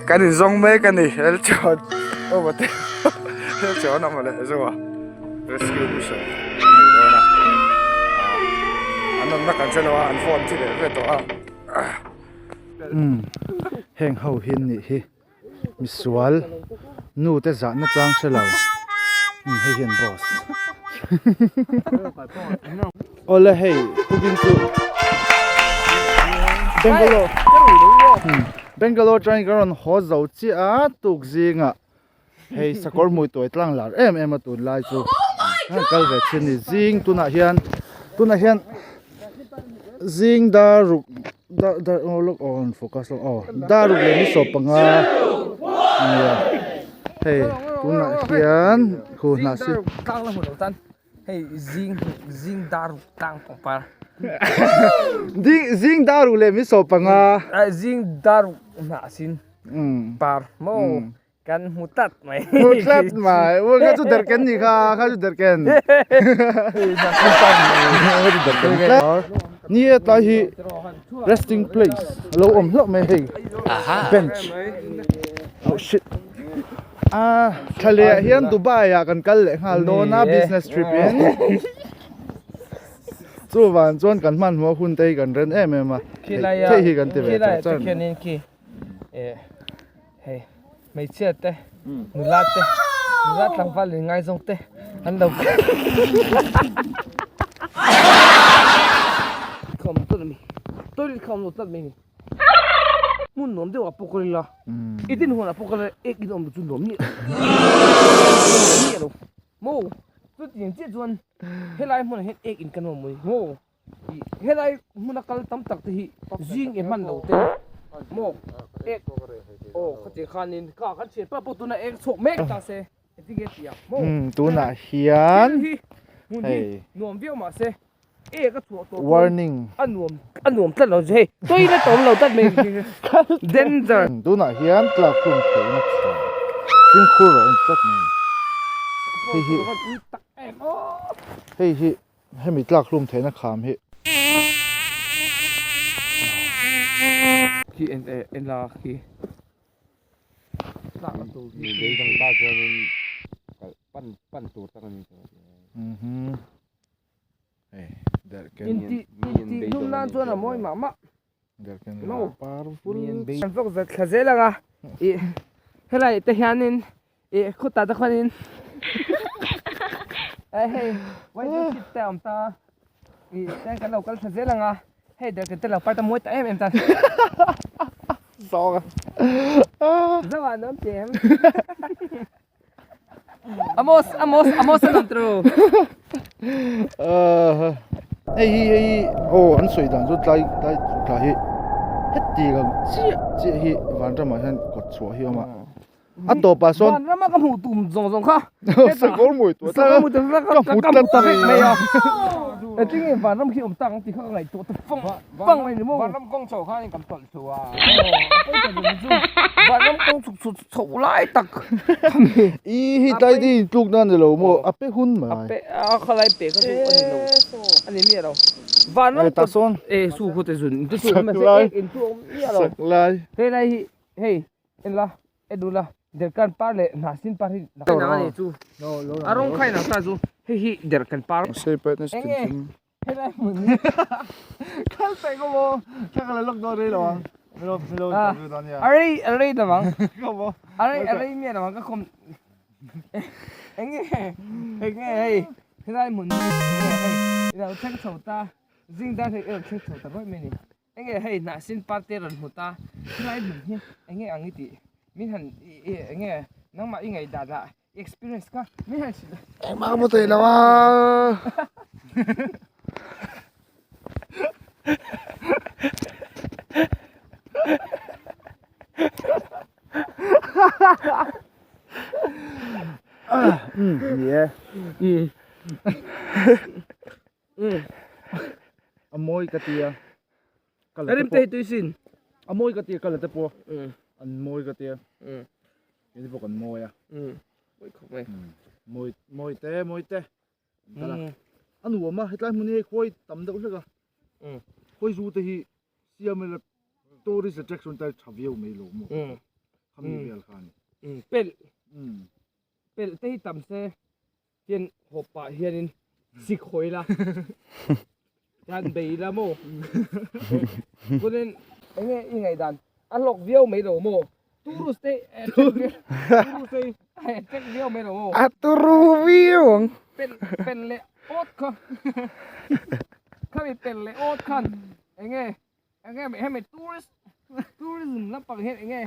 Kan in zawng mek a ni Lalchuan aw mate Lalchuan a mawle zo a rescue mission a nei dawn a an awmna kan hre lo a an phone thi leh ve tawh a. Umm heng ho hi an nih hi misual nu te zahna chang hre lo umm hei hian boss awle hei tukin chu Bangalore Bangalore atangin kan rawn haw zo chiah a tuk zingah hei sakawr hmui tuai tlang lar em em a tunlai chu an kal ve thin a ni zing tunah hian tunah hian zing dar ruk dar dar aw lawk aw an focus lawk aw dar ruk leh ni sawm panga ania hei tunah hian khu hnah si Hei zing zing dar ruk tlang pangpar. Ding zing dar ruk leh mi sawm panga. Ai zing dar ruk hnah sin. Par maw kan hmu tlat mai. Hmu tlat mai. Ua kha chu derken ni kha kha chu derken. Kha chu derken tlat. Ni e tlai hi resting place a lo awm hlauh mai hei bench. Oh shit. A thla leh ah hian Dubai ah kan kal leh nghal dawn a business trip in chuvang chuan kan hmanhmawh hun te hi kan ren em em a theih hi kan ti ve char char a ni. Hei hmeichhia te nula te nula tlangval in ngaizawng te an lo khawm tlat a ni toilet kha a awm lo tlat mai a ni. Hmun nuam deuh ah pawh kal ila i din huan ah pawh kal ila ek in awm chu nuam miah lo maw chutiang chiah chuan helai hmunah hian ek in kan awm mai maw ih helai hmuna kal tam tak te hi zing e hman lo te maw ek aw khatiang khanin ka kan thian pa pawh tuna ek chhuak mek ta se engtin nge tih ang maw tunah hian thil hi hmun hi nuam viau mahse Warning. Tunah hian tlak hlum theihna tha fimkhur a awm tlat mai. Hei hi hei hi hemi tlak hlum theihna kham hi. Intih hlum nan chuan a mawi mah mah. Kan vawk zat thla zel ang a, ih helai te hianin ih khutah te khuanin hei white sheet te a awm ta a, ih chuan kan lo kal thla zel ang a, hei derhken te lo part a mawi ta em em ta. Zoah an awm tih em? Amos Amos Amos an awm tru. Hei hi hei hi aw an sawi dan chu tlai tlai thla hi heti ang chiah chiah hi vanramah hian kawt chhuah hi a awm a a tawpah sawn vanrama ka hmuh tum zawng zawng kha sakawr mawi tawh tlat a ka hmu tlat mai a engtin nge vanram khi awm tak ang tih kha ka ngaihtuah ta fang fang mai ni maw vanram kawng chho khan kan tawlh thlu a vanram kawng chhuk chhuk Chho lai tak I hi tlai te in tluk na ni lo maw a pe hun mai a pe a khalai pe kha chu a ni lo a ni miah lo van ram ta sawn e su khu te zun te chu ma se ek in chu awm miah lo sak lai hei lai hi hei en la en du la derkan par leh hnahsin par hi nang a ni chu a rawng khai nang ta chu hei hi derkan par sei pet na eng nge helai hmun hi kal pe ko maw thla ka la lawk dawn rei lo ang milo milo interview dawn nia a rei a rei lo ang ko maw a rei a rei miah lo ang ka khawm eng nge eng nge hei helai hmun hi eng nge hei i lo thleng chho ta zing dar hei i lo thleng chho ta rawih mai a ni eng nge hei hnahsin par te rawn hmu ta helai hmun hi eng nge ang i tih min han eng nge nangmah i ngaihdan ah Experience ka mi han hrilh a. Engmah ka hmu thei lo a. Um ni e. A mawi ka tia. Ka rim te hi tui sin. A mawi ka tia ka la te pawh. An mawi ka tia. Ini pawh kan mawi a. Mawi khawp mai. Mawi mawi te mawi te. Kala. A nuam a hetlai hmun hi hei khawi tam deuh hlek a. Khawi zu te hi siam ila tourist attraction tan tha viau mai lo maw. Khami vel kha a ni. Pelh pelh te hi tam se hian hawp pah hianin sik hawi la hian bei la maw chuanin enge i ngaihdan a hlawk viau mai lo maw tourist te tourist te a attract viau mai lo maw a turu viau ang pelh pelh leh awt kha khami pelh leh awt khan enge Enge hemi tourist tourism lampang hian enge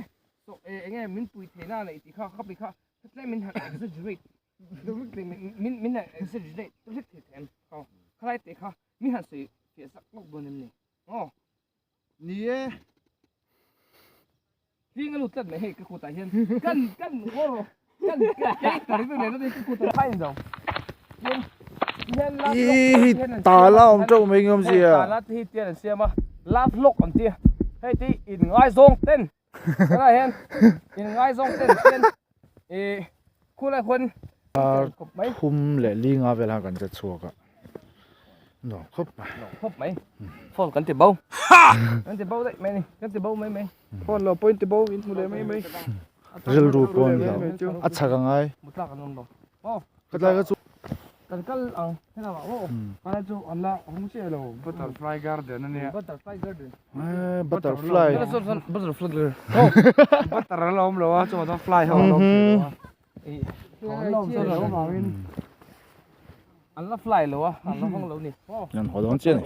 enge min pui theihna a neih tih kha khapi kha tlem min han exaggerate min min han exaggerate hlek thei thei em aw khalai tih kha min han sawi fiah sak lawk dawn em ni aw ni e hling a lut tlat mai hei ka kutah hian kan kan aw kan kan ka kutah kha in zo Ih tala awm teuh mai ngawm zia. Tala te hi tian an siam a love lock an ti hei te hi in ngaizawng ten tunah hian in ngaizawng ten hian ih khulai khuan khawp mai thum leh li nga vel khan kan che chhuak a nuam khawp mai nuam khawp mai phone kan ti bo kan ti bo daih mai ni kan ti bo mai mai phone lo pawh in ti bo in hmu leh mai mai rilru pawh an lo a chhak a ngai mutlak an awm lo aw khatlai kha chu kan kal ang helamah aw khalai chu an la hawng chiah lo butterfly garden a nia butterfly garden eh butterfly butterfly garden butter a la awm lo a chuan a fly ho a la awm thei lo a an la awm thei lo avangin an la fly lo a an la hawng lo ni an haw dawn chiah a ni.